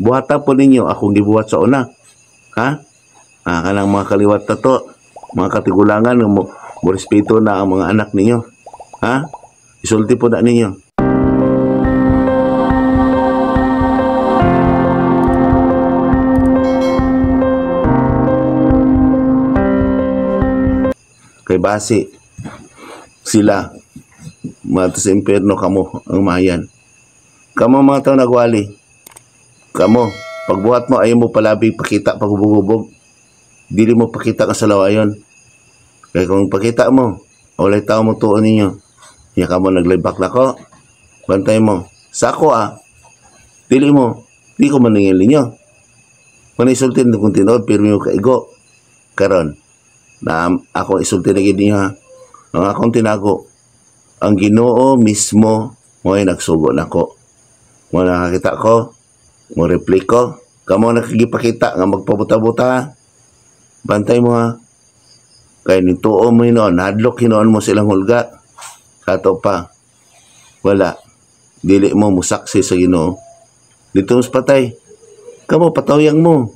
Buhata po ninyo akong gibuhat sa una. Ha? Ah, kanang mga kaliwat na to, mga katigulangan, mo respeto na ang mga anak ninyo. Ha? Isulti po na ninyo. Kay base sila mata sa impyerno, kamo ang mayan. Kamo mga tao nagwali. Kamo, pagbuhat mo ayaw mo palabi pakita paghubog-hubog. Dili mo pakita ka sa lawayon. Kay kung pakita mo, walay tao mo tuon ninyo. Nya kamo naglibak na ko. Bantay mo. Sako ah. Dili mo. Di ko maningil ninyo. Manisultin kung tinuod pero mo kaigo. Karon na ako isulti na gid ninyo ha. Ang akong tinago, ang Ginoo mismo mo'y nagsugo nako. Mo nakakita ko, mo reply ko, kamo nakigipakita nga magpabuta-buta. Bantay mo ha. Kay nituo mo hinoon, hadlok hinoon mo silang hulga. Kato pa. Wala. Dili mo musaksi sa Ginoo. Dito mas patay. Kamo patawyang mo.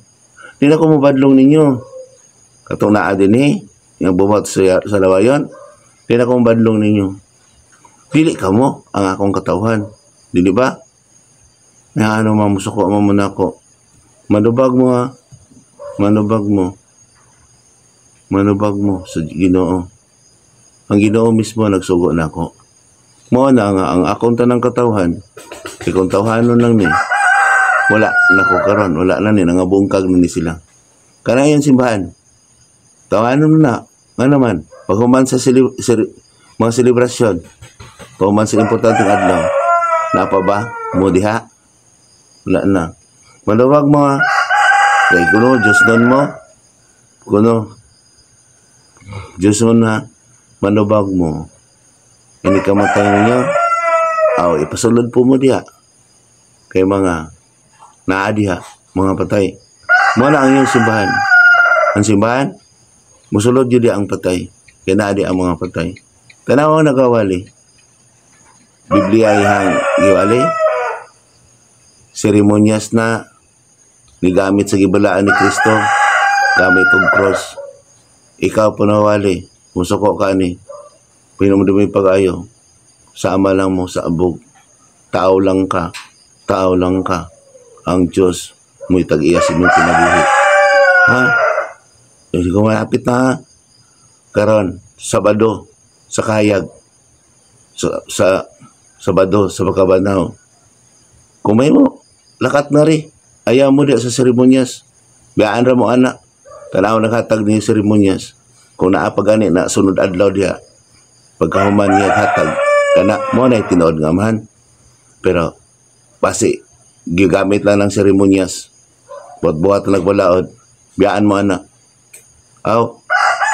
Di na ko mobadlong ninyo. Katong naa din eh, yung buhat sa lawayon, di na ko mobadlong ninyo. Dili kamo ang akong katawhan. Dili ba? Na ano mamusuko mo muna ako. Manubag mo ha. Manubag mo. Manubag mo sa Ginoo. Ang Ginoo mismo nagsugo na ako. Mao na nga ang akong tanang katawhan. Kay kung tawhanon lang ni, wala nako karon, wala na ni, nangabungkag na ni sila. Kana yung simbahan. Tawhanon na. Nga naman, paghuman sa mga selebrasyon, paghuman sa importanteng adlaw, napa ba mo diha? Wala na. Maluwag mo ha. Kay kuno, Diyos nun mo. Kuno, Diyos nun ha. Manubag mo. Ini kamatay ninyo. Aw, ipasulod po mo diha. Kay mga naa diha, mga patay. Mo na ang iyong simbahan. Ang simbahan, musulod yun diha ang patay. Kay naa diha ang mga patay. Tanaw ang nagawali. Biblia ihang giwali. Seremonyas na nigamit sa gibalaan ni Kristo, gamit og cross. Ikaw po nawali, musuko ka ni, pinumdumi pag-ayo, sa ama lang mo, sa abog, tao lang ka, tao lang ka, ang Diyos mo'y tag-iya sa inyong kinabuhi. Ha? Hindi ko malapit na ha? Karon, Sabado, sa kahayag, sa Sabado, sa Pagkabanaw. Kung may mo, lakat na rin. Ayaw mo di sa seremonyas. Biyaan ra mo anak. Tanaw naghatag niyo seremonyas. Kung naa pa gani na sunod adlaw diha. Pagkahuman niya hatag, kana mo na tinuod nga amahan. Pero basi gigamit lang ng seremonyas. Buhat-buhat na nagbalaod. Biyaan mo anak. Aw,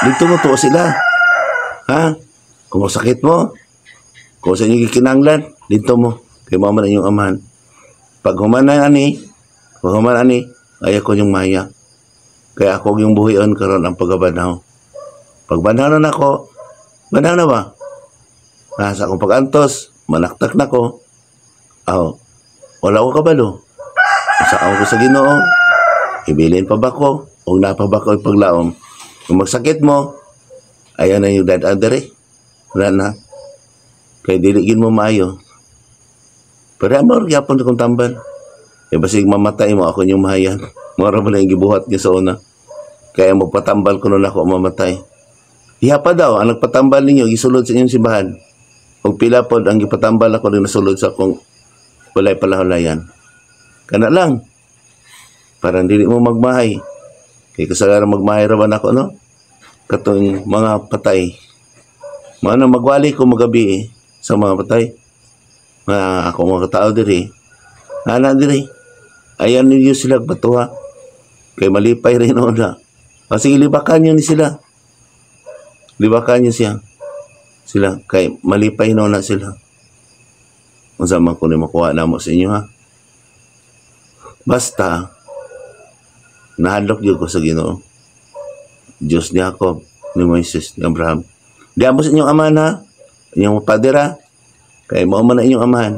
dito mo tuo sila. Ha? Kung sakit mo, kung sa inyo gikinanglan, dito mo. Kay mama na inyong amahan. Pag human na ani, pag human ani, ay ako yung maya. Kaya ako yung buhion karon ang pagabanaw. Pag banhaw na nako, banhaw na ba? Nasa akong pag-antos, manaktak na ko. Aw, wala ko kabalo. Sa ako ko sa Ginoo, ibilin pa ba ko? O napa ba ko ipaglaom? Kung magsakit mo, ayaw na yung dead under eh. Wala na. Kaya dili gin mo maayo. Pero amor, gyapon kong tambal. Eh, basig mamatay mo, ako yung mahayan. Mara ba na yung gibuhat niya sa una. Kaya magpatambal ko nun ako mamatay. Iha pa daw, ang nagpatambal ninyo, gisulod sa inyong simbahan. Og pila pod ang gipatambal ako rin nasulod sa akong walay palahulayan. Kana lang. Parang dili mo magmahay. Kay kasagaran magmahay ra ba nako, no? Katong mga patay. Maano magwali ko magabi eh, sa mga patay. Mga ako mga tao diri. Ana diri. Ayan ninyo sila batuha. Kay malipay rin na. O sige, libakan nyo ni sila. Libakan nyo siya. Sila. Kay malipay noon na sila. Unsa man ko ni makuha na mo sa inyo ha. Basta, nahadlok yun ko sa Ginoo. Diyos ni Jacob, ni Moises, ni Abraham. Di mo sa inyong amahan ha. Inyong padera. Kay mao man na inyong amahan.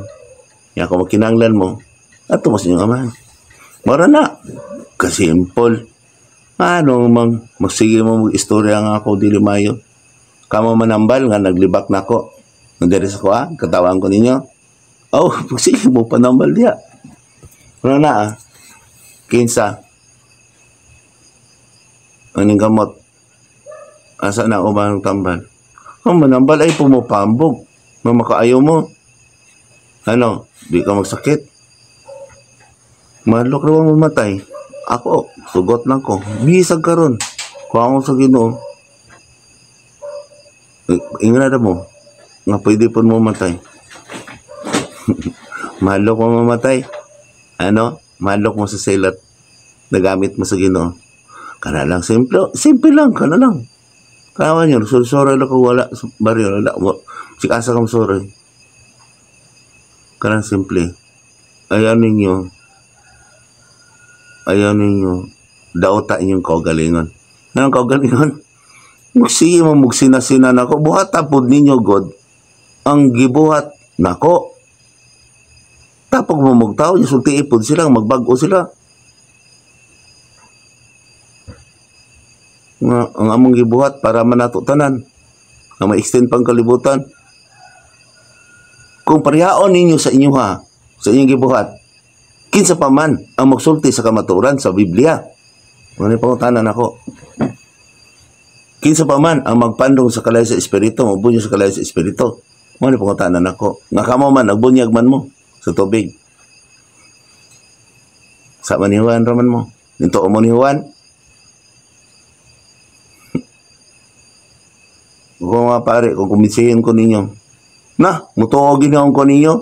Nga kung makinanglan mo, ato mo sa inyong amahan. Mara na. Kasimple. Ano mang magsige mo mag-istorya nga ako dili mayo. Kamo manambal nga naglibak nako. Nandiri sa kuha, katawaan ko ninyo. Oh, sige mo panambal diya. Ano na ah? Kinsa. Aning gamot. Asa na uban ang tambal? Ang manambal ay pumupambog. Mamakaayaw mo. Ano? Di ka magsakit. Madlok raw ang mamatay. Ako, sugot lang ko. Bisag karon. Kuha ko sa Ginoo. Ingnan na mo. Nga pwede po mo matay. Madlok mo mamatay. Ano? Madlok mo sa silat. Nagamit mo sa Ginoo. Kana lang simple. Simple lang. Kana lang. Kawan yun. Sorry lang ko wala. Sa baryo. Wala. Sikasa kang sorry. Kana simple. Ayaw ninyo. Ayaw ninyo. Dauta inyong kaugalingon. Anong kaugalingon? Magsige mo magsina-sina nako. Buhat pod ninyo, God. Ang gibuhat nako. Tapog mo mugtao, sulti pod sila, magbag-o sila. Nga, ang among gibuhat para man nato tanan. Nga ma-extend pang kalibutan. Kung parehaon ninyo sa inyo ha, sa inyong gibuhat, kinsa pa man ang magsulti sa kamatuoran sa Biblia. Ano yung pangutanan ako? Kinsa pa man ang magpandong sa kalay sa Espiritu, magbunyag sa kalay sa Espiritu. Ano yung pangutanan ako? Nga kamo man, nagbunyag man mo sa tubig. Sa manihuan raman mo. Ninto mo ni Juan. Kung mga pare, kung kumitsihin ko ninyo, na, mutuo ginoon ko ninyo.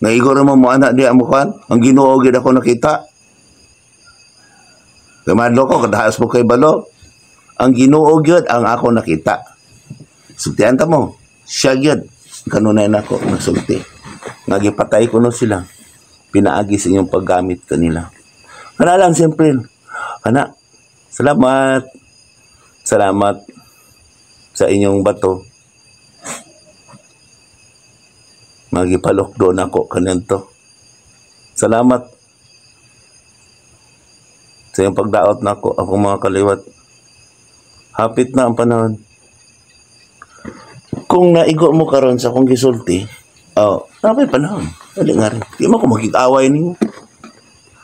Naigo naman mo anak di amukan. Ang Ginoo gid ako nakita. Kamadlo ko, kadahas mo kay balo. Ang Ginoo gyud ang ako nakita. Sultian ta mo. Siya gyud. Kanunay nako nagsulti. Nagipatay ko no sila. Pinaagi sa inyong paggamit kanila. Kana lang siyempre. Kana. Salamat. Salamat sa inyong bato. Magipalok doon ako kanento. Salamat sa iyong pagdaot nako akong mga kaliwat. Hapit na ang panahon. Kung naigo mo karon sa akong gisulti, oh, napay panahon. Dali nga rin. Di mo ko makikaway ninyo.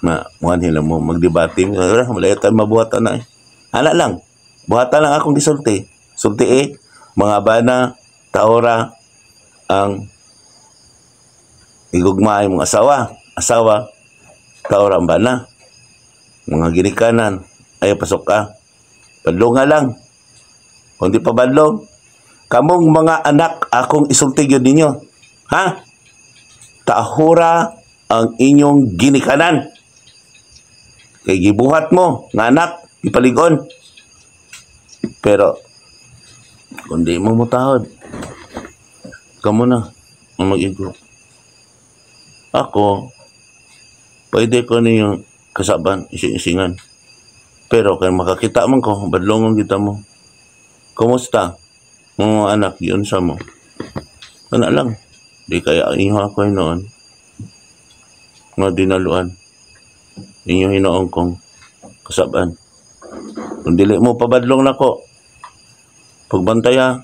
Ma, muhan nila mo magdebate. Malayo tayo mabuhatan na eh. Ana lang. Buhatan lang akong gisulti. Sulti eh, mga bana, taora, ang igugma ay mga asawa. Asawa, taora ang bana. Mga ginikanan, ay pasok ka. Badlong nga lang. Kung di pa badlong, kamong mga anak, akong isulti yun ninyo. Ha? Tahura ang inyong ginikanan. Kay gibuhat mo, nga anak, ipaligon. Pero, kung di mo mutahod, kamo na ang mag-igo. Ako, pwede ko ninyong kasaban, ising-isingan. Pero kung makakita man ko, badlongon kita mo. Kumusta? Mga anak, yun sa mo. Ano lang. Di kaya inyo ako hinoon. Nga dinaluan. Inyo hinoon kong kasaban. Kung dili mo pabadlong nako, pagbantaya,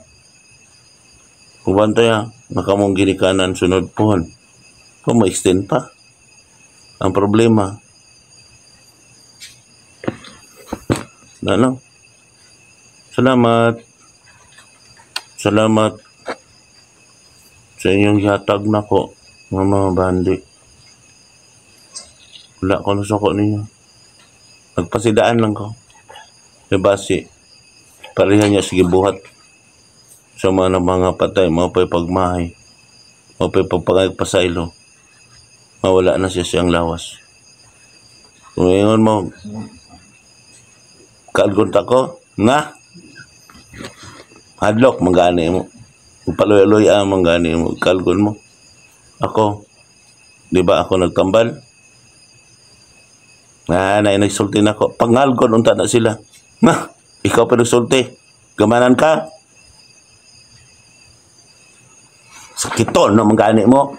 nakamong ginikanan sunod pohon. Kung ma-extend pa. Ang problema. Na lang. Salamat. Salamat sa inyong hatag nako, mga bandi. Wala ko nasuko ninyo. Nagpasidaan lang ko. Basi, pareha niya sige buhat sa mga patay, mga pa'y pagmahay, mga pa'y pagpasaylo. Mawala na siya siyang lawas. Kung ngayon mo, kalgon ta ko, na, hadlok, manggani mo. Kung paluy-luy ang manggani mo, kalgon mo. Ako, di ba ako nagtambal? Na, nagsulti na ako. Pangalgon, unta na sila. Na, ikaw pa nagsulti. Gamanan ka. Sakiton, no, manggani mo.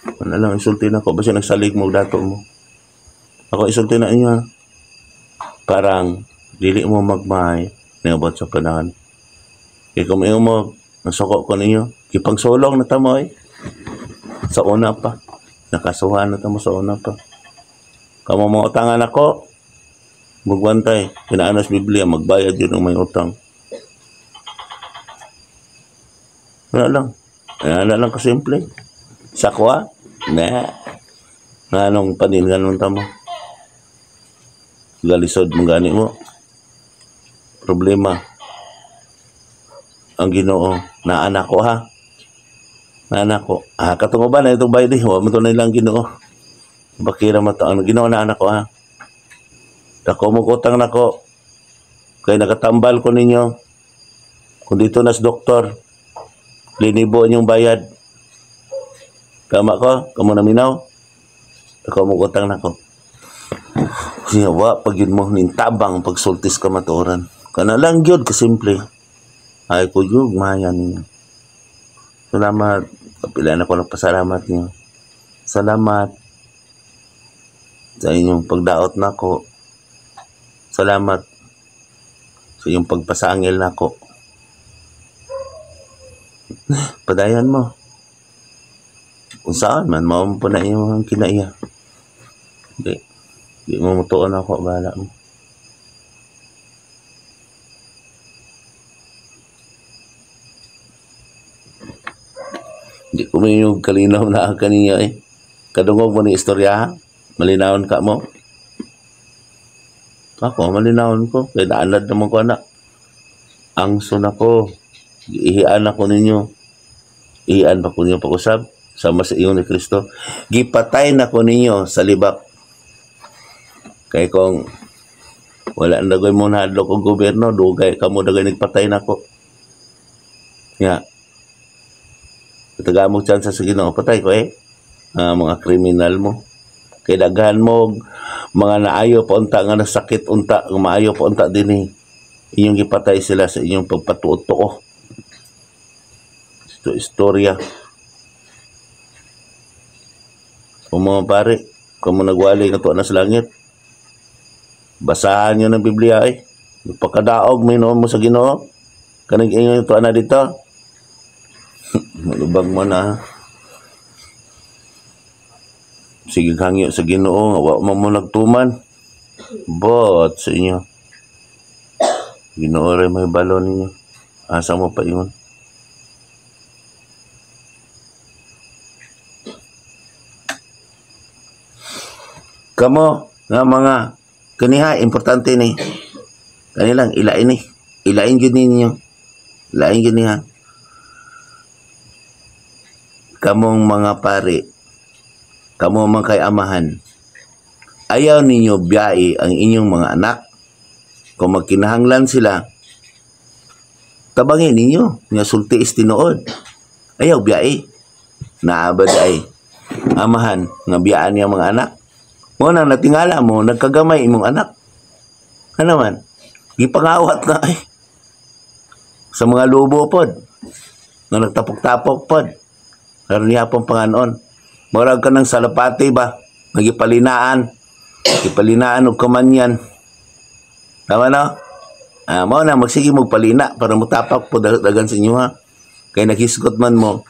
Ano lang isulti nako, basta nagsalig mo dato mo. Ako isulti na inyo, ha? Parang dili mo magmay niabot sa panahon. Kay kung ingon mo nasuko ko ninyo, gipangsulong na tamo eh. Sa una pa. Nakasuhan na tamo sa una pa. Kamo mga utangan ako, magwantay, kinaanas Biblia, magbayad yun ang may utang. Wala lang. Wala lang kasimple. Sakwa? Na. Na anong paningan nung tamo? Galisod mong gani mo. Problema. Ang Ginoo, naanak ko ha. Naanak ko. Ah, katungo ba na itong bayad eh? Huwag mo ito na ilang Ginoo. Bakira mo ito. Ang Ginoo, naanak ko ha. Dako mo kutang nako. Kay nakatambal ko ninyo. Kung dito nas doktor, linibo inyong bayad. Tama ko? Kamu na minaw? Dako mo kutang nako. Siya, wa, pag yun mo, nintabang pagsultis ka matuoran. Kana lang yun, kasimple. Ay ko yun, maya ninyo. Salamat. Kapila na ko nagpasalamat niyo. Salamat sa inyong pagdaot nako. Salamat sa inyong pagpasangil nako. Padayon mo. Kung saan man, mao po na iyong kinaiya. Di, di mo mutuon ako, bahala mo. Di ko may yung kalinaw na ang kaniya eh. Kadungog mo ni istorya ha? Malinawon ka mo? Ako, malinawon ko. Kaya naanad naman ko anak. Angson ako. Ihian ako ninyo. Ihian pa ko ninyo pag-usab. Sama sa iyon ni Kristo. Gipatay na ko ninyo sa libak. Kaya kung wala na dagay mo nahadlok og gobyerno, dugay kamo dagay nagpatay na ko. Ya. Taga mo chance sa Ginoo, patay ko eh. Mga kriminal mo. Kay daghan mo mga naayo pa unta nga nasakit unta, nga maayo pa unta dinhi. Inyong gipatay sila sa inyong pagpatuo-tuo. Ito istorya. Kung mga pare, kung mo nagwali nga tuwa na sa langit, basahan nyo ng Biblia eh. Pagkadaog, may noon mo sa Ginoo. Kaning ingon tuwa na dito. Malubag mo na. Sige hangyo sa Ginoo nga wa man mo nagtuman. Bot sa inyo. Ginoo ray may balo ninyo. Asa mo pa ingon? Kamo nga mga kaniha importante ni. Kanilang ilain ni. Ilain gyud ninyo. Ilain gyud niya. Kamong mga pare, kamo man kay amahan, ayaw ninyo biyai ang inyong mga anak. Kung magkinahanglan sila, tabangin ninyo nga sulti is tinuod. Ayaw biyai. Naabad ay amahan nga biyaan niya mga anak. Mo nang natingala mo, nagkagamay imong anak. Ano man? Gipangawat na ay. Sa mga lubo pod. Nga nagtapok-tapok pod. Karon niya pong panganon. Murag ka ng salapati ba? Nagipalinaan. Gipalinaan og kamanyan. Tama no? Mao na magsige mo palina para mutapak po dagan sa inyo ha. Kay naghisgot man mo.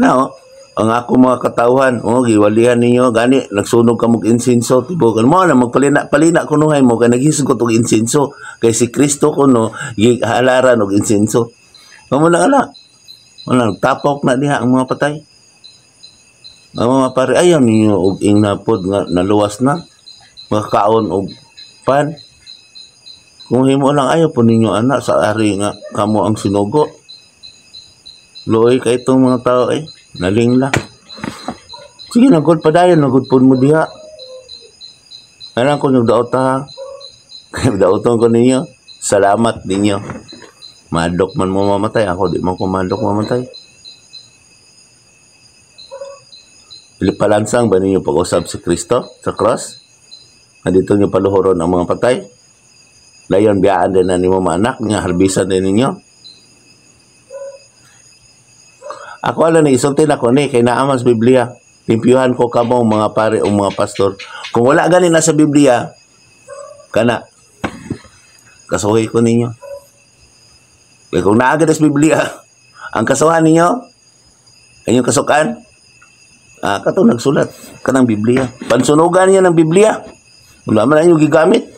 No, ang ako mga katawhan, oh, giwalihan ninyo gani nagsunog ka mog insenso tibukan mo na magpalina palina kunuhay mo kay naghisgot og insenso kay si Kristo kuno gihalaran og insenso. Mao na ala. Wala tapok na diha ang mga patay. Ang mga pare ayaw ninyo og ingnapod nga naluwas na makakaon og pan. Kung himo lang ayaw po ninyo anak sa ari nga kamo ang sinugo. Luoy kay itong mga tao eh. Naling lang. Sige, nagod pa dayon, nagod po mo diha. Alam ko yung daot ha. Daoton ko ninyo. Salamat ninyo. Madok man mo mamatay. Ako di man ko madok mamatay. Palansang ba ninyo pag-usab si Kristo sa cross? Nandito nyo paluhoron ang mga patay? Layon, biyaan din na nimo mga anak, nga harbisan din ninyo. Ako alam ni isulti na ko ni kay naa man sa Biblia. Limpyuhan ko kamo mga pare o mga pastor. Kung wala gani na sa Biblia, kana kasuhi ko ninyo. Kaya kung naagad sa Biblia, ang kasuhan ninyo, inyong kasukan, katong nagsulat kanang Biblia. Pansunugan niya ng Biblia. Wala man inyo gigamit.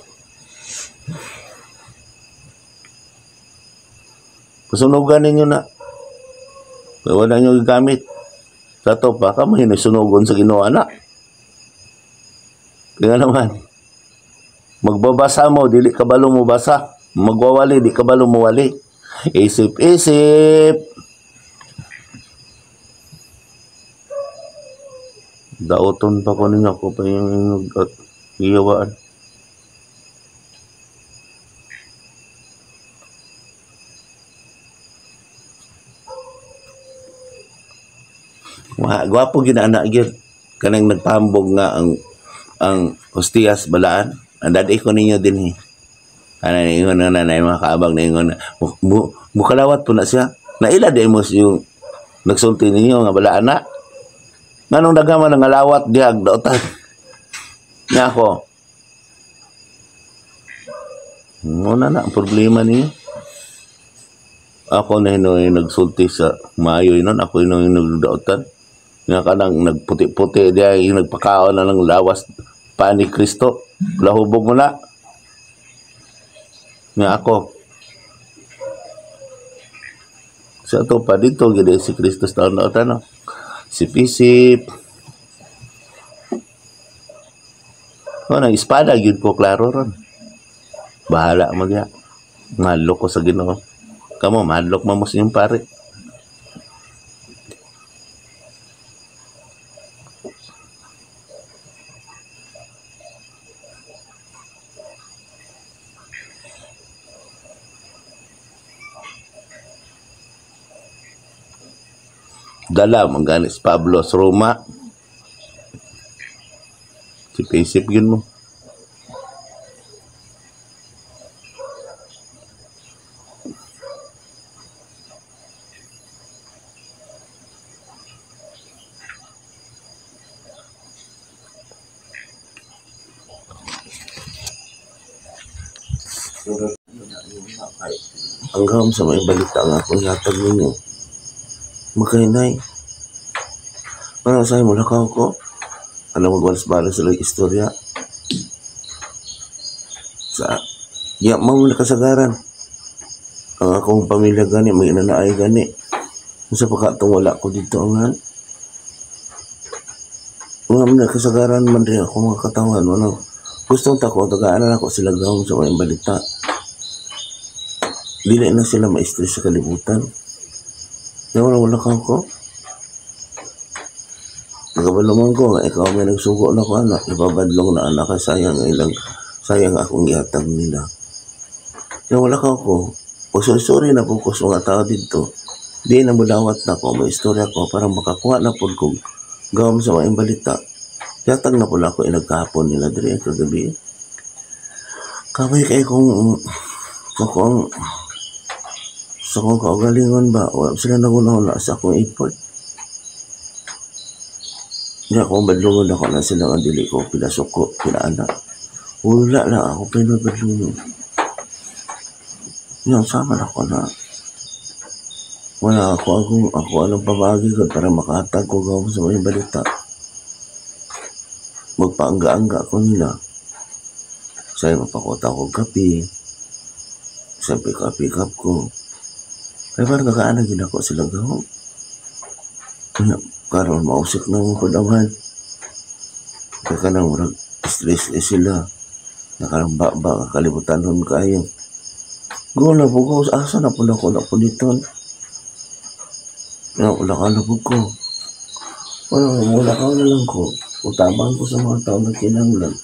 Pasunugan ninyo na. Wala ninyo gigamit. Sa to pa, kamo hinusunugon sa Ginoo na. Kaya naman, magbabasa mo, dili kabalo mo basa. Magwawali, di kabalo mo wali. Isip-isip. Daoton pa ko ninyo ako pa yung iyawaan. Gwapo gina anak gyud kanang nagpahambog nga ang hostiyas balaan. Ang dad-i ko ninyo dinhi. Ana ingon na na mga kaabang na ingon na mukalawat po na siya. Naila di mo yung nagsulti ninyo nga balaan na. Nganong dagama nga lawat diag daotan. Nya ako. Muna na ang problema niyo. Ako na hinoy nagsulti sa maayo inon, ako hinoy nagdaotan. Nga kanang nagputi-puti diya, yung nagpakaon na ng lawas pa ni Kristo. Lahubog mo na. Nga ako. Sa ato pa dito, gid si Kristo sa taon na no? Sip-isip. O, nang espada, gyud ko klaro ron. Bahala mo diya. Mahadlok ko sa Ginoo. Kamo, mahadlok mo sa inyong pare. Dala, mangganis Pablo sa Roma. Sip-isip yun mo. Ang gawin sa mga balita nga akong yatag ninyo. Makahinay. Ano sa'yo mo lakaw ko? Ano magbalas-balas sila yung istorya? Sa, ya, mo nakasagaran. Ang akong pamilya gani, may inanaay gani. Sa pagkatong wala ko dito ang han. Mga nakasagaran man rin ako mga katawan. Walang, gustong tako, tagaan na ako sila gawin sa mga balita. Dili na sila ma-stress sa kalibutan. Kaya wala wala kang ko. Nagabaluman ko nga, ikaw may nagsugo na ko anak, ibabadlong na anak, sayang ilang, sayang akong ihatag nila. Kaya wala ka ko, pagsorry na po ko sa mga tao dito, di na mulawat na ko, may istorya ko, para makakuha na po kong gawin sa mga balita. Yatag na po na ako inagkahapon nila diri kagabi. Kamay kay kung ako sa akong kaugalingon ba, wala sila nagunahuna sa akong ipod. Hindi ako badlungon ako na sila ang dili ko, pinasuko, pinaanak. Wala lang ako pinabadlungon. Yan, sama na ako na. Wala ako, ako anong pamagi ko para makahatag ko gawin sa mga balita. Magpaangga-angga ko nila. Sa'yo mapakota ko kape. Siyempre kape-kap ko. Kaya parang nakaanagin ako sila gawin. Karon mausik na mo padawan. Kaya ka nang murag stress eh sila. Nakarang ba kalibutan nun kayo. Go na po ko. Asa na po na ko na po dito. Wala ka na po ko. Wala ka na lang ko. Utabang ko sa mga tao na kinanglan.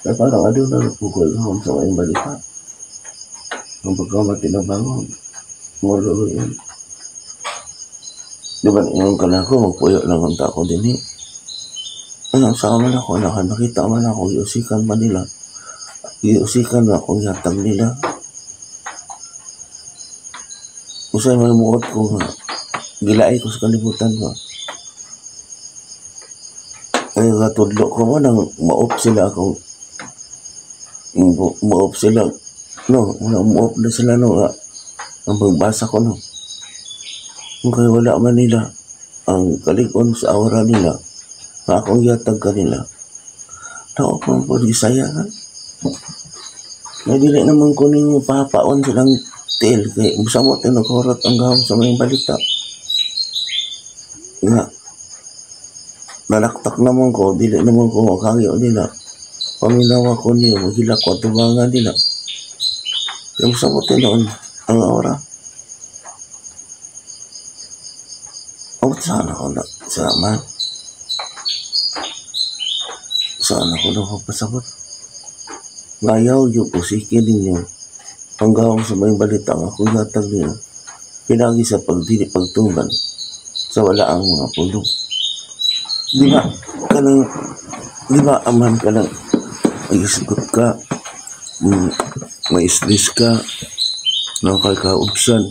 Kaya parang adiw na po ko. Ikaw sa mga balita. Ang pagkamatinabangon. Molo yun. Di ba, ingon ka na ako, magpuyo lang ang tako din eh. Ano, saka man ako, nakita man ako, iusikan man nila. Iusikan na akong yatag nila. Usay man muot ko nga, gilaay ko sa kalibutan ba. Nagatudlo ko mo nang ma-off sila akong ma-off sila no, wala, ma-off na sila no nga ang pagbasa ko no. Kung kay wala man nila ang kalig-on sa aura nila nga akong yatag kanila, na-off man po Bisaya ka. Nga dili naman ko ninyo papaon silang tiil kay musamot na nagkurot ang gahom sa mga balita. Nga nalaktak naman ko, dili naman ko makangyo nila. Paminawa ko niyo, maghilak ko at tubangan nila. Kaya musamot noon ang aura. O sana ko na, sama. Sana ko na papasabot. Ngayaw yung usikin ninyo. Ang gahom sa mga balita ang ako yatag niyo. Pinagi sa pagdili pagtuban sa wala ang mga pulong. Di ba, kanang, di ba aman ka lang, may isgot ka, may stress ka, no, kay kaubsan,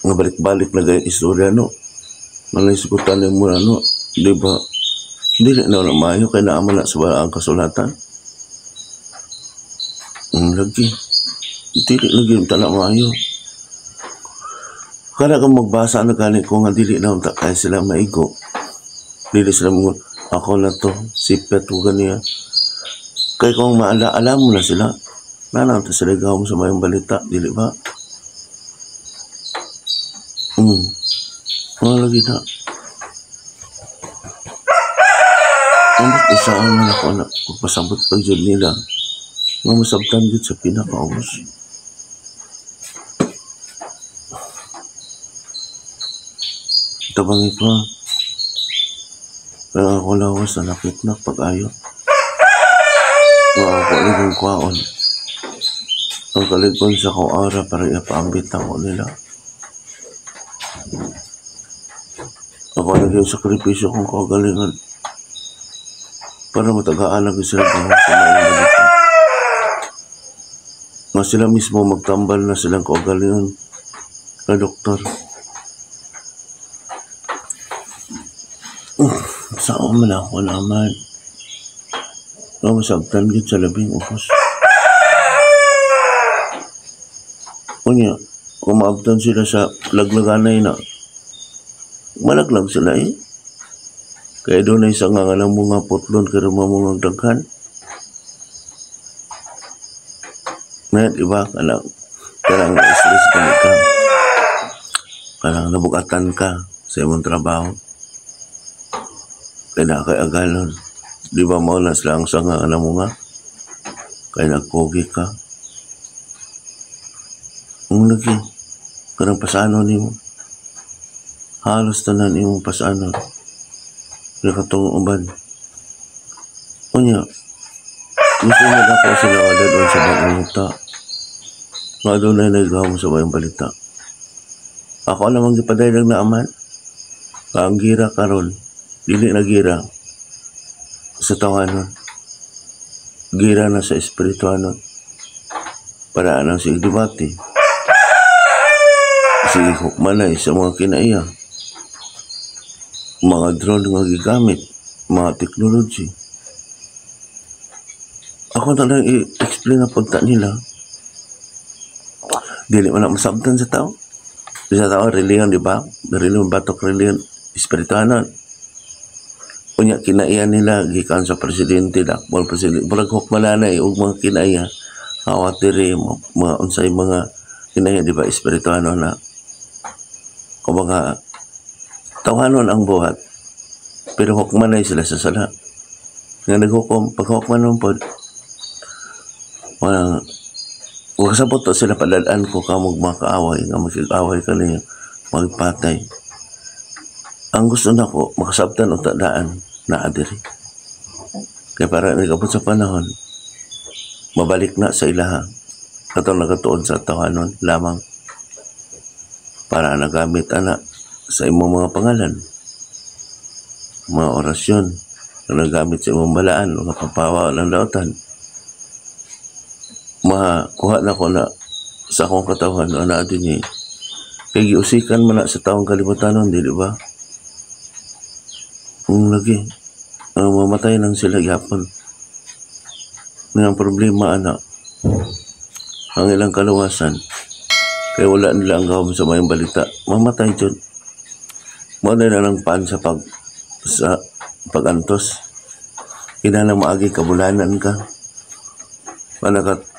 nga balik-balik na gayong istorya, no, nalaisgutan mo na, no, di ba, dili na na maayo, kay naaman na sa wala ang kasulatan. Lagi, dili lagi yung tala maayo. Kada kang magbasa na gani ko nga dili na unta kaya sila maigo. Dili sila mo ako na to, sipet ko ganiya. Kay kung maala, alam mo na sila. Nanang ta sila gawin sa mayong balita, dili ba? Mga lagi na. Ang usaan man ako na pagpasabot pag jud nila. Nga masabtan jud sa pinakaubos. Tabangi pa. Kaya ako lawas na nakit na pag-ayo. Nga ako ligong kwaon. Ang kaligon sa kong ara para ipaambit ako nila. Ako naging sakripisyo kong kagalingan para matagaan ang sila sa mga balita. Nga sila mismo magtambal na silang kagalingan na doktor. Saan man ako naman. Nga masabtan gid sa labing ubos. Unya, kung maabtan sila sa laglaganay na, malaglag sila eh. Kaya doon ay isang nga ng mga putlon, kaya mga daghan. Ngayon, iba, kanang, kanang na-stress ka ka. Kanang nabugatan ka sa imong trabaho. Kaya na kay agalon. Di ba mo na sila ang sanga ng mga? Kaya nagkogi ka. Ang lagi, kanang pasano nimo. Halos tanan imong pasano. Nakatong uban. Unya, gusto mo na ko sila nga doon sa bagong muta. Nga doon na naghawa sa bayang balita. Ako namang gipadayag na aman. Ang gira karon, dili na gira sa tawanon. Gira na sa espirituanon. Para anang sige debate. Sige hukmanay sa mga kinaiya. Mga drone nga gigamit, mga technology. Ako na lang i-explain na punta nila. Dili man na masabtan sa tao. Sa tao, reliyon, di ba? Reliyon, batok reliyon, espirituanon. Unya, kinaiya nila, gikan sa presidente, dakbol presidente. Murag hukmananay, ug mga kinaiya. Hawatiri, mga unsay mga kinaiya, di ba? Espirituanon na. Kumbaga, tawanon ang buhat, pero hukmanay sila sa sala. Nga naghukom, pag hukman pod, walang, huwag sabot to sila padalaan ko kamog mga kaaway, nga makig-away ka niyo, magpatay. Ang gusto na ko, makasabtan o tadaan na adiri. Kaya para nagabot sa panahon, mabalik na sa ilaha. Katong nagatuon sa tawanon lamang para nagamit ana sa imong mga pangalan, mga orasyon na nagamit sa imong balaan, mga papawa ng dautan. Makuha na ko na sa akong katawan na naa din eh. Kay giusikan man na sa taong kalibutanon, dili ba? Kung lagi, Ang mamatay lang sila gyapon. Ang problema ana, ang ilang kaluwasan, kay wala nila ang gahom sa mayong balita, mamatay jud. Mao na lang paan sa pagantos. Kinahanglan maagi kabulanan ka.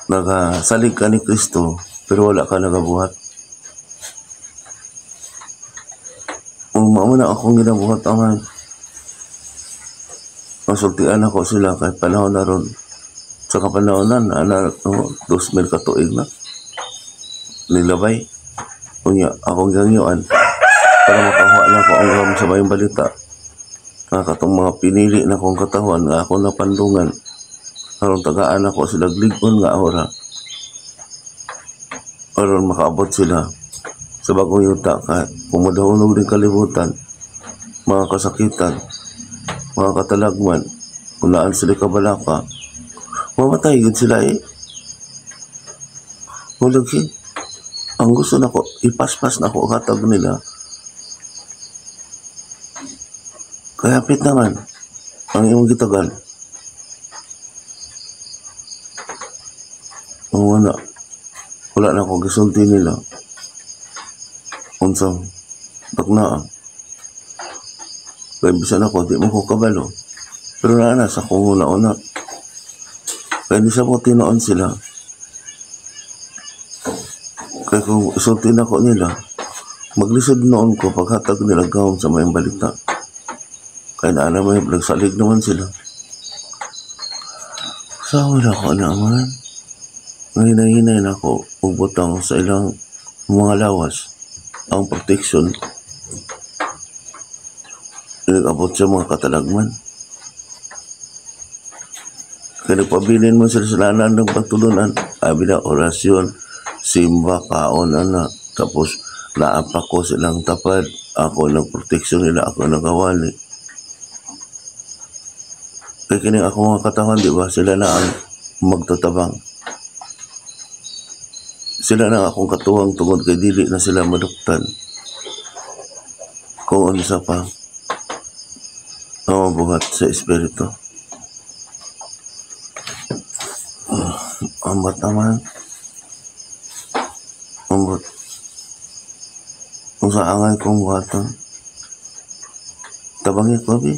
Nakasalig ka ni Kristo pero wala ka nagabuhat. Mao na akong ginabuhat, aman. Masultian ako sila kay panahon na ron. Sa kapanahonan, ana, no, 2,000 ka tuig na. Nilabay. Unya, akong gangyuan para makakuha na ako ang gahom sa mayong balita. Nga katong mga pinili na akong katawan nga ako napandungan. Aron tagaan ako sila lig-on nga ora. Aron makaabot sila sa bagong yuta ka kung madahulog din kalibutan, mga kasakitan, mga katalagman, kung naan sila kabalaka, mamatay gud sila eh. Hulog eh. Ang gusto nako, ipaspas nako katag nila. Kaya hapit naman ang imong gitagal. Ang wala, wala na ako gisulti nila. Unsang tagnaa. Kaya bisan ako, di mo ko kabalo. Pero naa na sa kong una-una. Kaya di sa mo tinuon sila. Kaya kung isulti na ko nila, maglisod noon ko paghatag nila gahom sa mayong balita. Kaya naa na may nagsalig naman sila. Sa wala ko na man. Ngahinay-hinay na ako ugbutang sa ilang mga lawas ang protection nag-abot sa mga katalagman. Kaya nagpabilin mo sila sa lanan ng pagtulunan. Abi na orasyon, simba, kaon, ana. Tapos naapak ko silang tapad. Ako nagproteksyon nila, ako nagawali. Kaya kini ako mga katawan, di ba? Sila na ang magtatabang. Sila na akong katuwang tungod kay dili na sila maduktan. Kung unsa pa ang mabuhat sa espiritu. Ambot naman. Ambot. Kung sa angay kong buhaton, tabangi ko, bi.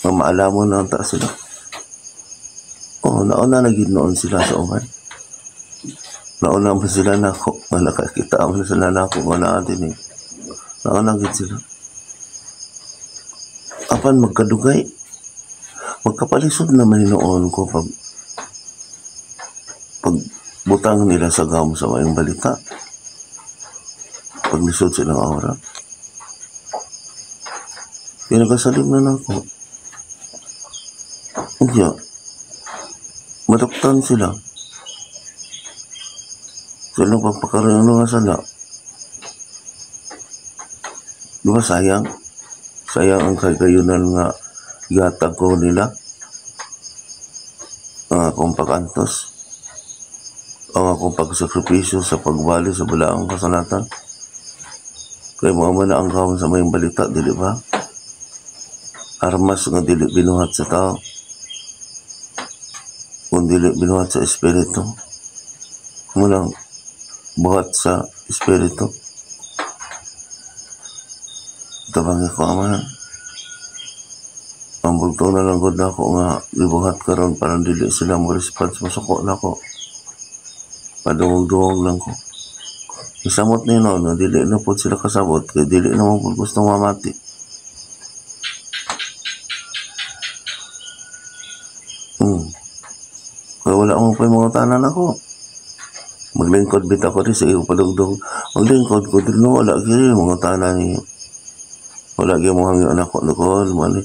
Mamaalamon na ang taas sila. Oh, nauna na gid noon sila sa uban. Nauna man sila na ako. Nga nakakita man sila na ako. Nga naa din eh. Nauna gid sila. Apan magkadugay. Magkapalisod naman noon ko pag pagbutang nila sa gam sa mayong balita. Paglisod silang aura. Pinagasalig na na ako. Unya, maduktan sila. Sila pagpakaroon nga sala. Di ba sayang? Sayang ang kagayunan nga gihatag ko nila. Ang akong pag-antos. Ang akong pagsakripisyo sa pagbali sa balaang kasalatan. Kaya mga man ang gawin sa mayong balita, dili ba? Armas nga dili binuhat sa tao. Kung dili binuhat sa espiritu. Munang buhat sa espiritu. Tabangi ko, Ama. Ang bulto na lang gud nako nga gibuhat karon para dili sila mo response, masuko nako. Padungog-dungog lang ko. Isamot ni no, no, dili na pod sila kasabot kay dili na mo pod gusto mamati. Kaya wala mo pa yung mga tanan ako. Maglingkod bit ako rin sa iyo padugdog. Maglingkod ko din no, wala gid mga tanan niyo. Wala gyud mo hangyo anak ko nukol, mani.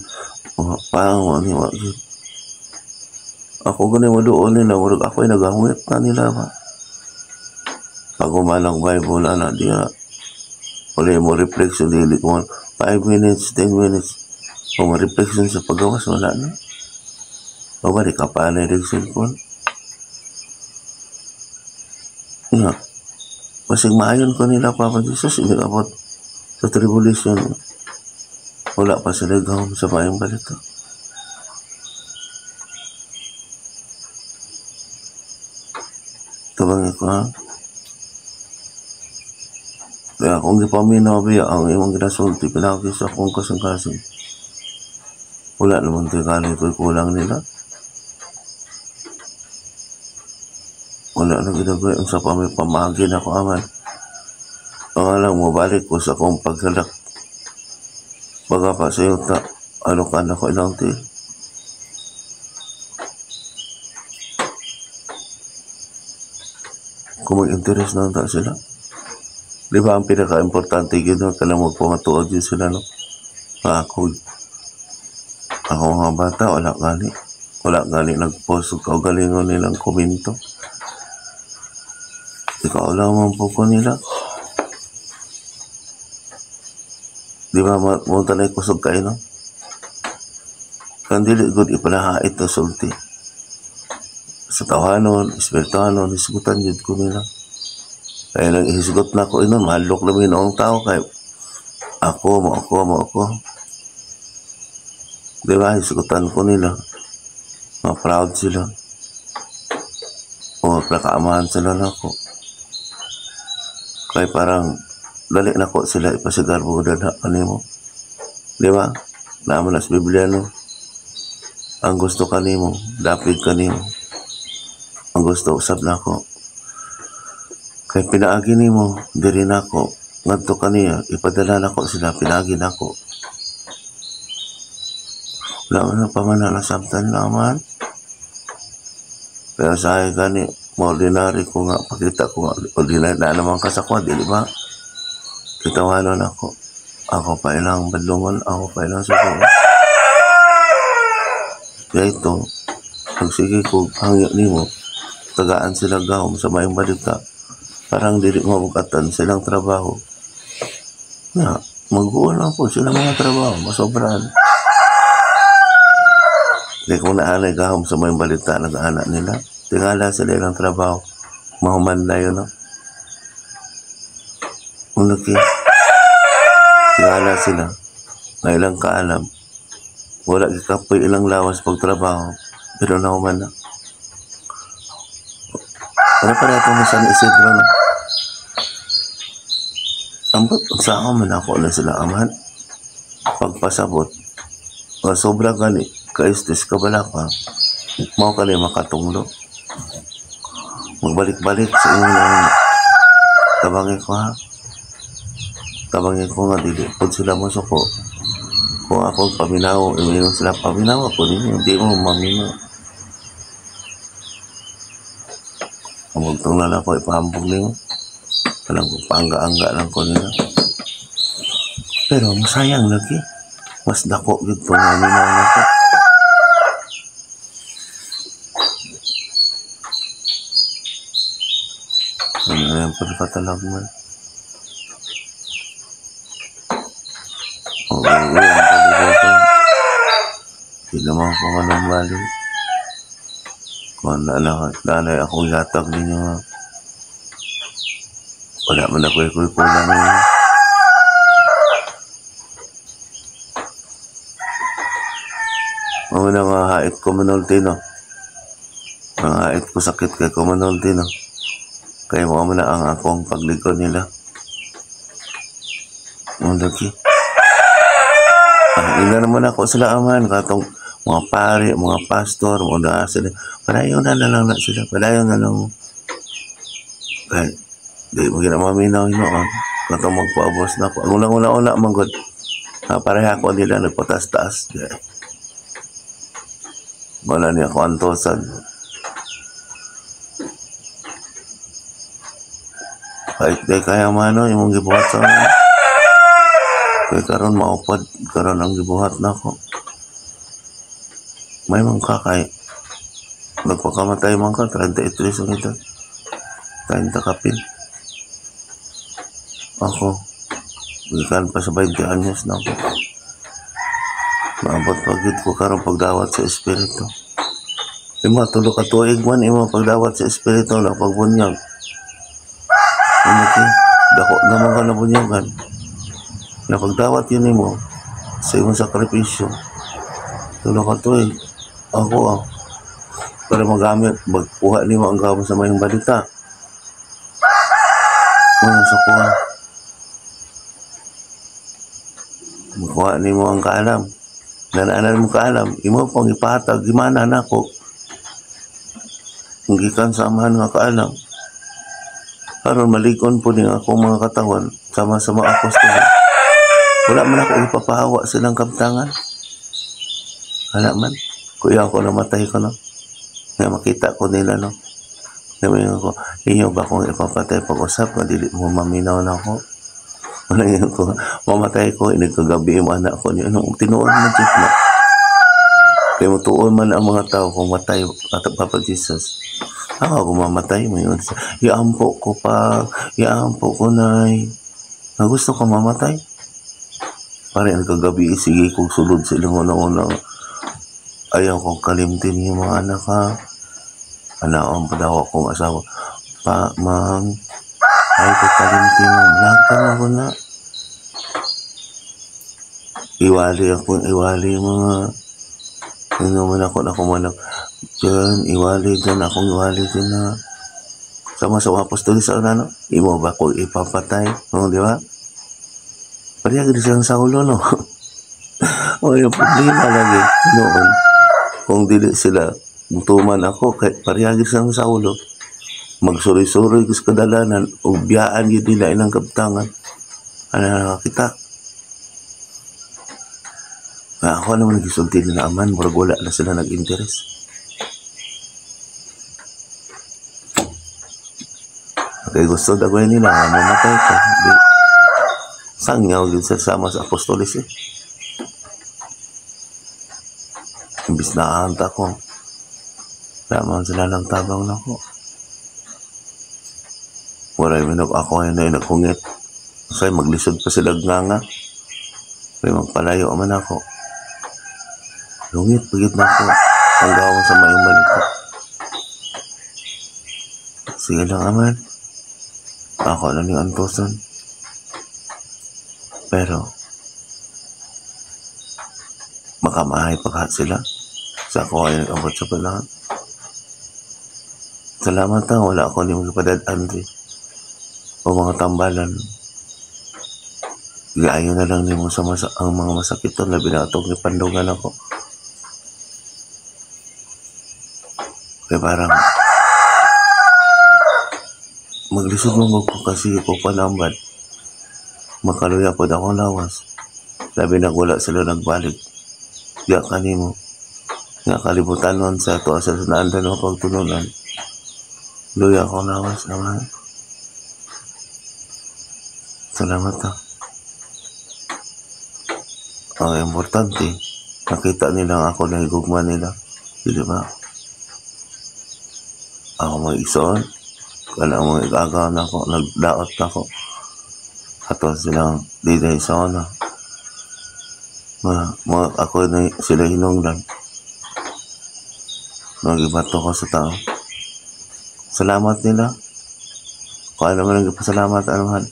Mga pang, mani, wala gyud. Ako gani maduol nila, murag ako'y nagahungit na nila ba. Pag umalang Bible, ana, diya. Wala mo reflection, dili ko man. 5 minutes, 10 minutes. Kung ma-reflection sa paggawas, wala na. O ba, di ka pa na yung cellphone? Nga. Basig maayon ko nila, Papa Jesus, hindi ka po sa tribulation. Wala pa sila gawin sa mayong balita. Tabangi ko ha. Kaya kung gipaminaw biya ang imong ginasulti, pinagi sa akong kasing-kasing. Wala naman tayo galing ko'y kulang nila. Wala na ginagawa. Ang sa pamay pamagi na ko aman. Ang alam mo, balik ko sa akong paghalak. Baga pa sa yuta, ano ka na ko ilang tiil. Kung mag-interest na ta sila. Di ba ang pinaka-importante yun, no? Kailangan magpamatuod yun sila, no? Ako mga bata, wala gani. Wala gani nag-post o kaugalingon nilang komento. Ikaw lang man po ko nila. Di ba, munta na kusog kayo, no? Kandili, good, ipalahait na sulti. Sa tawanon, espirituanon, hisgutan yun ko nila. Kaya nang ihisgot na ko inon, mahalok na ang tao kay ako, mo ako, mo ako. Di ba, hisgutan ko nila. Ma-proud sila. O, nakaamahan sila na ako. Kaya parang, dali na ko sila ipasigarbo dada kanimo. Di ba? Naaman na sa Biblia, no? Ang gusto kanimo, dapig kanimo. Ang gusto, usab na ako. Kaya pinaagi nimo, diri nako, ngadto kaniya, ipadala nako sila, pinaagi nako. Wala man na pamana na samtan naman. Pero sa akin gani, ordinary ko nga, pakita ko nga, ordinary na naman kasakwa, di ba? Titawanan ako. Ako pa ilang badlungon, ako pa ilang suko. Kaya ito, pagsige ko, hangyo nimo, tagaan sila gahom sa mayong balita. Parang dili mabugatan silang trabaho. Na, mag-uwan lang po sila mga trabaho, masobrahan. Kaya kung naanay gahom sa mayong balita, nag-anak nila, tingala sila ilang trabaho, mahuman na yun, no? Unaki, tingala sila, na ilang kaalam, wala gikapoy ilang lawas pagtrabaho, pero nahuman na. Pero para itong San Isidro, no? Ambot, sa ako man ako na sila amahan. Pagpasabot, sobra gani, kaistis, kabalaka, mao ka na makatunglo. Magbalik-balik sa inyong lang. Tabangi ko ha. Tabangi ko nga, dili. Pag sila masuko, kung ako paminaw, iminong sila paminaw ako ninyo, hindi mo maminaw. Ang magtunglan ako, ipahambog ninyo. Walang paangga-angga lang ko nila. Pero masayang lagi. Mas dako gid to nga minaw na ko. Ano na yung pagkatalag man? Oo, ang kalibutan. Di naman ko manumbalik. Kung nanay akong yatag ninyo ha. Wala man ako ikuikulang ninyo. Ang mga hait ko manulti, no? Mga hait ko sakit kay ko manulti, no? Kaya mo na ang akong paglikod nila. Ang lagi. Ina naman ako sila aman. Katong mga pari, mga pastor, mga naa sila. Padayon na lang na sila. Padayon na lang. Kaya, di mo ginamaminaw hinoon. Katong magpaabos na ako. Ang unang-una-una, manggod. Pareha ako nila nagpatas-taas. Wala niya ako antosan. Kahit di kaya mano, imong gibuhat sa mga. Kaya karon maupad, karon ang gibuhat na ako. May mangka kay nagpakamatay man ka, 33 ang edad. 30 kapin. Ako, gikan pa sa 20 anyos na ako. Maabot pagid ko karon pagdawat sa espiritu. Ima tulo ka tuig man imo pagdawat sa espiritu na pagbunyag. Ano dako naman ka na bunyagan. Na pagdawat yun nimo sa imong sakripisyo. Tulo ka tuig. Ako para magamit magkuha nimo ang gamo sa mayong balita. Mga sa kuha. Makuha nimo ang kaalam. Nanaanan mo kaalam, imo pang ipahatag, gimana nako. Ang gikan sa Amahan nga kaalam. Aron malig-on po ning akong mga katawan sama sa mga apostol. Wala man ako ipapahawa silang kabtangan. Wala man. Kuya ako namatay ko, no. Nga makita ko nila, no. Sabi ko, inyo ba akong ipapatay pag-usap nga dili mo maminaw na ako? Wala yun ko, mamatay ko, inagkagabi mo anak ko niyo. Anong tinuod man jud na? Kaya mutuon man ang mga tao kung matay at Papa Jesus. Ako kung mamatay mo yun. Iampo ko pa, iampo ko, Nay. Na gusto ko mamatay. Pare, ang kagabi, sige kong sulod sa ilang una-una. Ayaw kong kalimtin yung mga anak ha. Anak ang padawa kong asawa. Pa, mang, ayaw ko kalimtin mo. Lakan ako na. Iwali ako, iwali mga. Ano man ako na kumanap. Diyan, iwali dyan, akong iwali dyan na. Sama sa mga apostolis sa una, no? Imo ba ko ipapatay? No, di ba? Pareha gid siyang Saulo, no? O, yung problema lagi noon, kung dili sila mutuman ako, kay pareha gid siyang Saulo. Magsuroy-suroy sa kadalanan, ug biyaan gyud nila ilang kabtangan. Ano nakakita? Nga ako naman nagisulti nila aman, murag wala na sila nag-interest. Kay gusto dagway nila, nga mamatay ko. Di, sangyaw yun sa sama sa apostolis eh. Imbis na ahanta ko, wala man sila ng tabang na ko. Wala yung ako ay na naghungit. Kasi maglisod pa sila nga nga. Kaya magpalayo man ako. Lungit, pagit na ako. Ang gawang sa mayong balita. Sige lang aman. Ako na ni antosan. Pero, makamahay paghat sila. Sa ako ay nag-abot sa palahan. Salamat ha, wala ako ni magpadad-an o mga tambalan. Iayo na lang nimo sa ang mga masakiton, labi na itong ipandungan ako. Kaya parang maglisod mo ko kasi ko panambad. Makaluya po akong lawas. Labi na wala sila nagbalik. Diya kanimo. Nga kalibutan nun sa ato sa naandan o pagtununan. Luya akong lawas naman. Salamat ha. Ang importante, nakita nila ako na higugma nila. Di ba? Ako mag-ison. Kala mo igagaw na ako, nagdaot na ako. Ato silang diday sa una. Ma, ako na sila hinungdan. Magibato ko sa tao. Salamat nila. Kung ano man ang ipasalamat, ano man.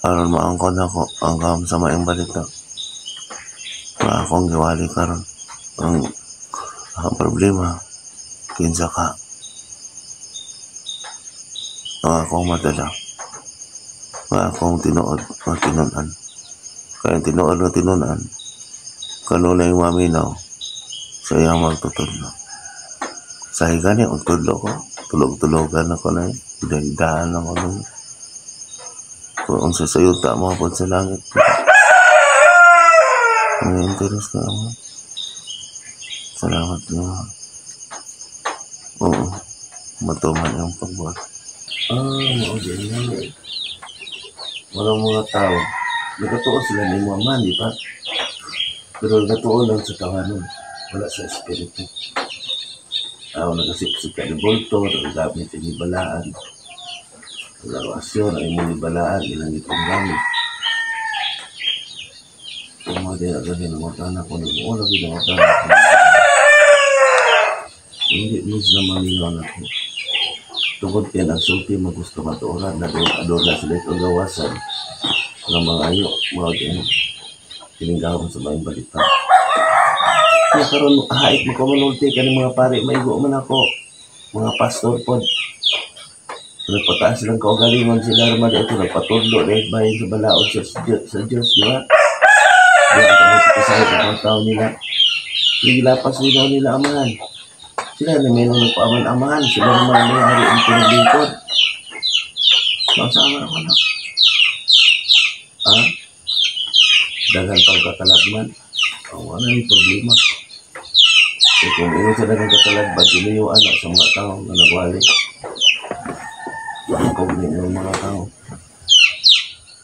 Aron maangkon ako ang gam sa maayong balita. Nga akong giwali karon. Ang problema, kinsa ka. Ang akong madala. Nga akong tinuod nga tinun-an. Kaya tinuod nga tinun-an, kanunay maminaw sa iyang magtutudlo. Sa higani, ang tudlo ko. Tulog-tulogan ako na eh. Daan ako nun. Kung unsa sa yuta, mga pod sa langit. May interest ka naman. Salamat naman. Oo. Matuman ang pagbuhat. Ah, mao din na. Walang mga tao. Nagatuo sila ni mga man, di ba? Pero nagatuo lang sa tawanan. Wala sa espiritu. Ako nagasipsip ka ni Bolto, nagagamit ni Balaan. Nagaasyon, ay mo ni Balaan, ilang itong gamit. Kung mga di na ganyan, mga tanak ko, nag-uula, ginawa tanak ko. Hindi mo sila maminaw na ko. Tungkol kaya nagsulti, magusto matuoran, nag-ador na sila itong gawasan ng mga ayo, mga ganyan. Tininggawan sa maayong balita. Kaya karon hait mo kamanulti ka ng mga pare, maigo man ako. Mga pastor pod. Nagpataas silang kaugalingon sila naman ito, nagpatudlo dahil bahin sa balaod sa Diyos, di ba? Di ba ito magpapasahit ang mga tao nila? Gilapas nila nila amahan. Sila na may nung nagpaaman-amahan, sila naman ang may-ari ang pinaglingkod. Mausama ako na. Ha? Daghan pang katalagman. Ang wala ni problema. E kung ingon sa daghang katalagman, tinuyuan na sa mga tao nga nagwali. Kung ninyo mga tao.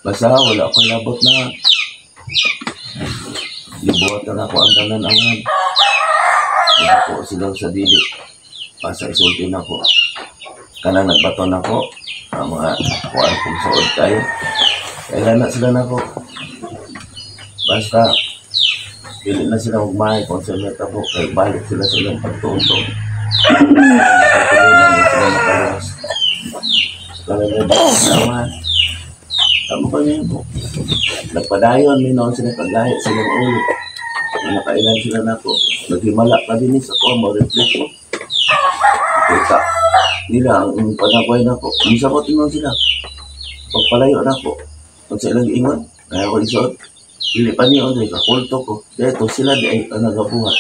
Basta wala akong labot na. Gibuhat na ako ang tanan angan. Ako sila sa dili. Basta isulti na ko. Kanang nagbaton ako. Ang mga kuan kong suod kayo. Kailan na sila nako. Basta dili na sila magmahay kung sa mga tabo. Kaya balik sila sa ilang pagtuon-tuon. Pagtulunan na sila makaluwas. Kanang nagbaton. Tama pa niya po. Nagpadayon, may noon sila kagaya sa ilang ulo. Nakailan sila nako. Naghimala pa din sa ko, ma-reflect ko. Kita nila ang panagway nako. Minsan ko tinong sila. Pagpalayo nako. Pag sa ilang ingon, kaya ko isuot. Dili pa niyo, Andre, kakulto ko. Dito sila di ay ang nagabuhat.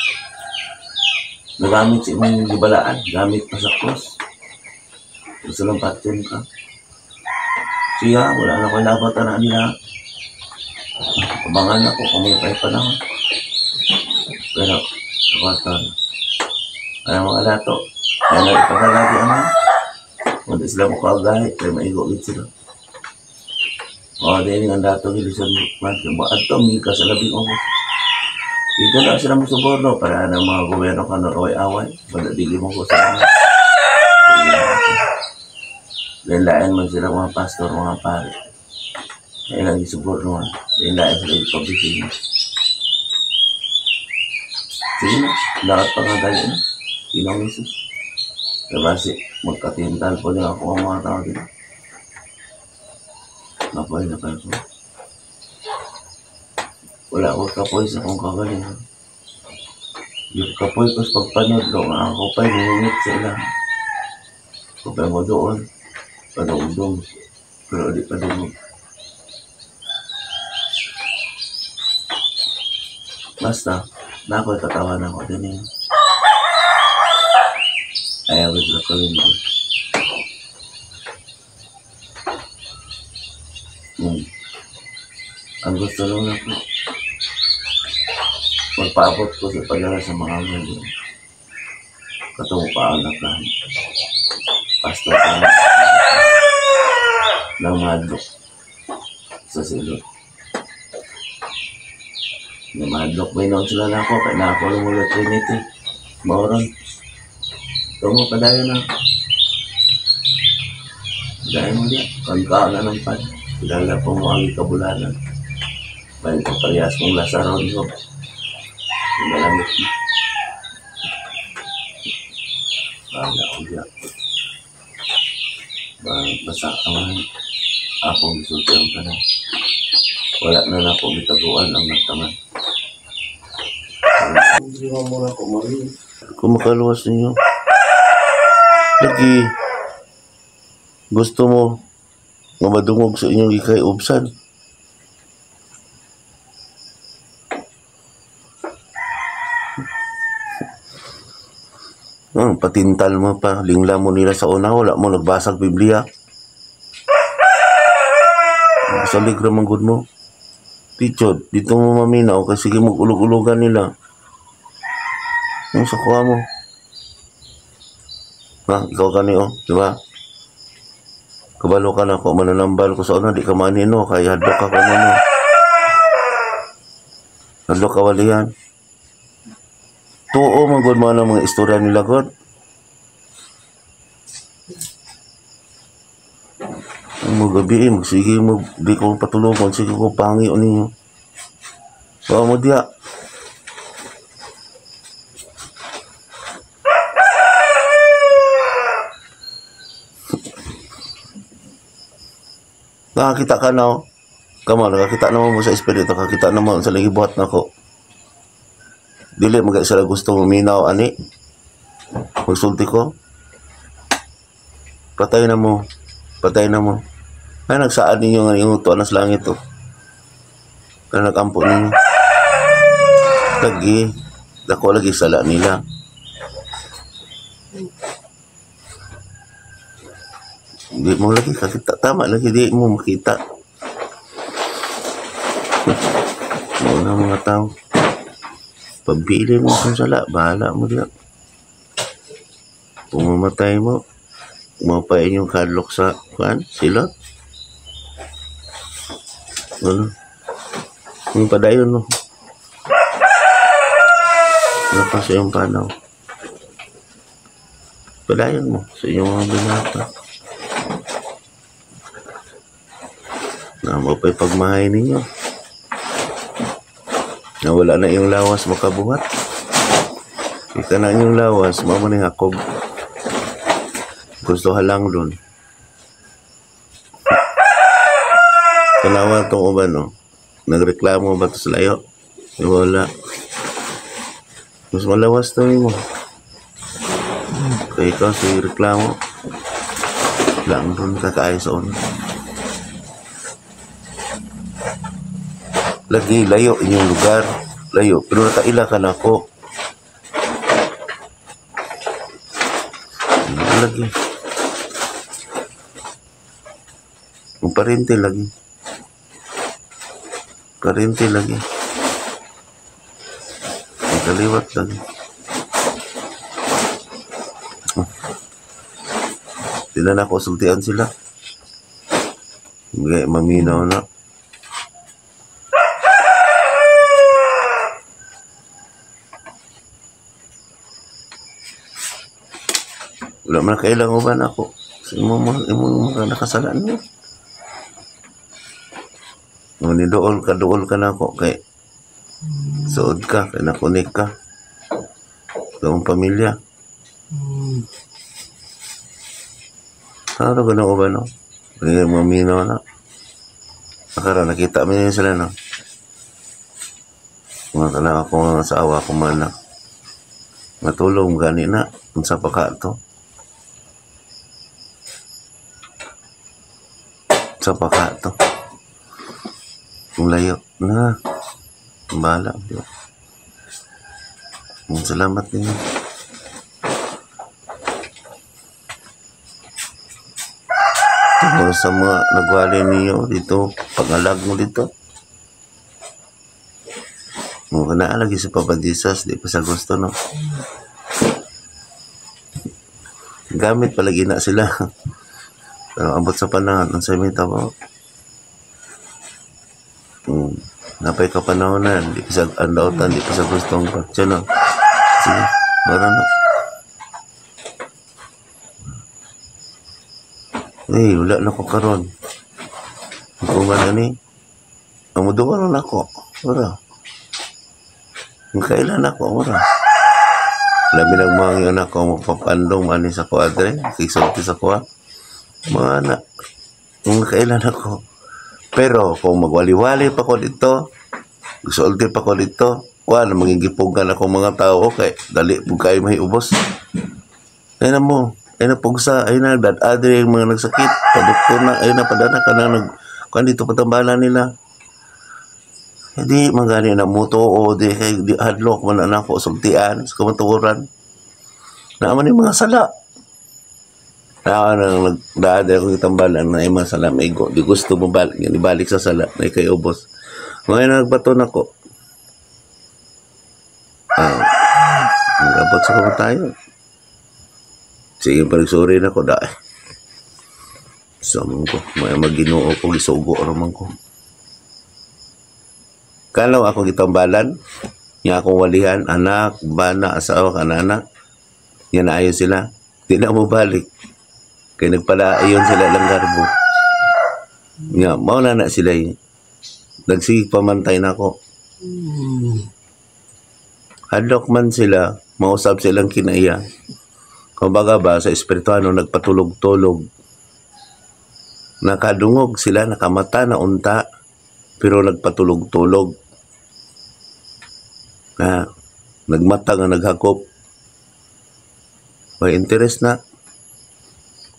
Nagamit sa imong gibalaan, gamit pa sa cross. Gusto lang patyon ka. Siya, wala na ko labatan na nila. Abangan ako kung may pa'y panahon. Pero, kapatan. Ay, mga dato. Kaya na ipagalagi ang kung di sila mukha-gahi, kaya maigo sila. O, di ang dato gilisan man. Ato, mika sa labing ubos. Dito na sila musuborno para ng mga gobyerno ka ng away-away. Wala, dili mo ko sa mga. Lain-lain man sila mga pastor, mga pare. Kaya lang isuborno. Lain-lain sila ipabisino. Sige na, lahat pa nga dali na. Ginoong Jesus. Diba si, magkatintal po niya ako ang mga tao dito. Kapoy na kayo po. Wala ko kapoy sa akong kagalingan. Yung kapoy ko sa pagpanudlo, nga ako pa'y nangingit sa ilang. Kapay mo doon, padungdong, pero di pa dungog. Basta, na ako'y katawan ako din eh. Ayaw ko sila kawin ko. Ang gusto lang ako, magpaabot ko sa pagdala sa mga anghel. Katong paanak na. Pastor ko na. Nang madlok sa silot. Namadlok ba yun sila na ako? Kaya na ako lumulo Trinity. Mauron. Tungo padayon na. Padayon mo diya. Kangka na ng pan. Kilala po mo ang ikabulanan. Bahin ko parehas mong lasaron ko. Malamit mo. Bahala ko diya. Basta ang akong gisulti ang tanan. Wala na na akong gitaguan ang nagtangan. Kung makaluwas ninyo, lagi gusto mo nga madungog sa inyong gikay-ubsan. Patintal mo pa, lingla mo nila sa una, wala mo nagbasag Biblia. Salig ramang good mo. Tichod, dito mo maminaw kasi sige mag-ulog-ulogan nila. Ang sa kuha mo. Ha, ikaw ka niyo, di ba? Kabalo ka na ako, mananambal ko sa una, di ka manino, kaya hadlok ka kanino. Hadlok ka walihan. Tuo, man good mo ng mga istorya nila, God. Ang mga gabi, magsige mo, di ko patulugon, sige ko pangi o ninyo. Bawa mo diya. Nakakita ka na, oh. Come on, nakakita naman mo sa espiritu, nakakita naman sa ligibuhat na ko. Dili, mag sila gusto maminaw, ani. Magsulti ko. Patay na mo. Patay na mo. Ay, nagsaad ninyo nga yung tuwa na sa langit to. Kaya nagampo ninyo. Lagi, dako lagi sala nila. Di mo lagi kakita. Tama lagi, di mo makita. Mga mga tao. Pabili mo kung sala, bahala mo diya. Kung mamatay mo, mapay inyong kadlok sa kuan, silot. Ano? Yung padayon mo. Ano pa sa iyong panaw? Padayon mo sa iyong mga binata. Na mapay pagmahay ninyo. Na wala na iyong lawas makabuhat. Ika na iyong lawas, mao man hakog. Gusto halang dun. Tanawa itong uban, no? Nagreklamo ba ito sa layo? Wala. Mas malawas to mo. Kaya ikaw si reklamo. Lang dun kakaay sa una. Lagi layo inyong lugar. Layo. Pero nakaila ka na ako. Lagi. Kung parente lagi. Parente lagi. Ang kaliwat lagi. Sila na konsultian sila. Mga maminaw na. Wala man kailang uban ako. Imo mga nakasalan mo. Ngunit dool ka na ako kay suod ka, kay nakunik ka. Sa akong pamilya. Ano ba na uban, no? Hindi maminaw na. Nakara, nakita mo yun sila, no? Mga kanang ako nga asawa, akong mga anak. Matulong, gani na. Unsa pa ka to? Unsa pa ka to? Kung layo na. Bahala. Salamat ninyo. Tungkol sa mga nagwali niyo dito, pangalag mo dito. Mga naalagi sa papadisas, di pa sa gusto, no? Gamit palagi na sila. Pero abot sa panahon, ang sa may tabo. Napay ka panahon na, di pa sa andautan, di pa sa gustong pagtya, no? Sige, bara na. Eh, wala na ko karon. Kung ano ni, amuduwa na ako. Wala. Kailan ako, wala. Labi nagmangi anak ko, magpapandong, mani sa kuadre, kisulti sa kuha. Mga anak, kung kailan ako. Pero kung magwali-wali pa ko dito, gusulti pa ko dito, wala, magigipugan ako mga tao, okay, dali po kayo may ubos. Ayun na mo, ayun na pugsa, ayun na, dad-adre yung mga nagsakit, paduktor na, ayun na, padana ka na, kung dito patambala nila. Hindi, magani na muto o di kay di hadlok man na ako sultian sa kamatuoran. Naaman yung mga sala. Naaman ang nagdaad ako itambalan na yung mga sala maigo. Di gusto mo balik, yan ibalik sa sala na ikay ubos. Ngayon nagbaton ako. Nagabot sa kamatayon. Sige, pag-sorry na ko dahil. Sa mga ko, may maginoo ko, gisugo raman ko. Kalaw ako gitambalan, niya akong walihan, anak, bana, asawa, kanana. Niya naayon sila. Di na mo balik. Kaya nagpalaayon sila lang garbo. Niya, mauna na sila eh. Nagsigig pamantay na ako. Hadlok man sila, mausap silang kinaiya. Kumbaga ba, sa espirituano, nagpatulog-tulog. Nakadungog sila, nakamata na unta, pero nagpatulog-tulog. Na, nagmata nga naghakop. May interest na.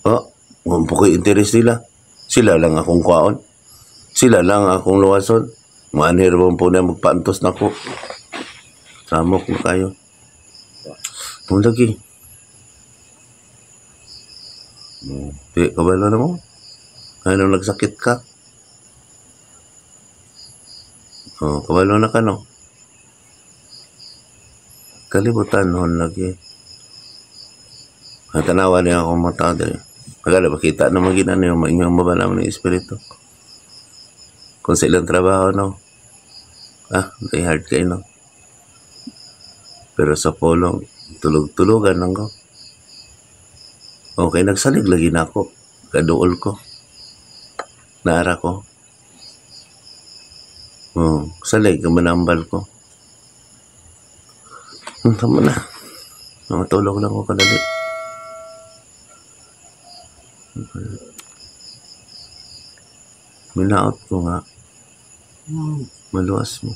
Oh, Po ko'y interes nila. Sila lang akong kwaon. Sila lang akong luwason. Maanhir mo po na magpaantos na ko. Samok na kayo. Kung lagi. Di, kabalo na mo. Ano, nagsakit ka? Oh, kabalo na ka, no? Kalibutan hon lagi. Ang tanawa niya akong mata diri. Magala, makita na magina niyo, inyong mabala mo ng espiritu. Kung sa ilang trabaho, no? Ah, die hard kayo, no? Pero sa pulong, tulog-tulugan lang ko. Okay, nagsalig lagi na ako. Kaduol ko. Naara ko. Oh, salig, manambal ko. Tama na. Matulog lang ko kadali. Minaot ko nga. Maluwas mo.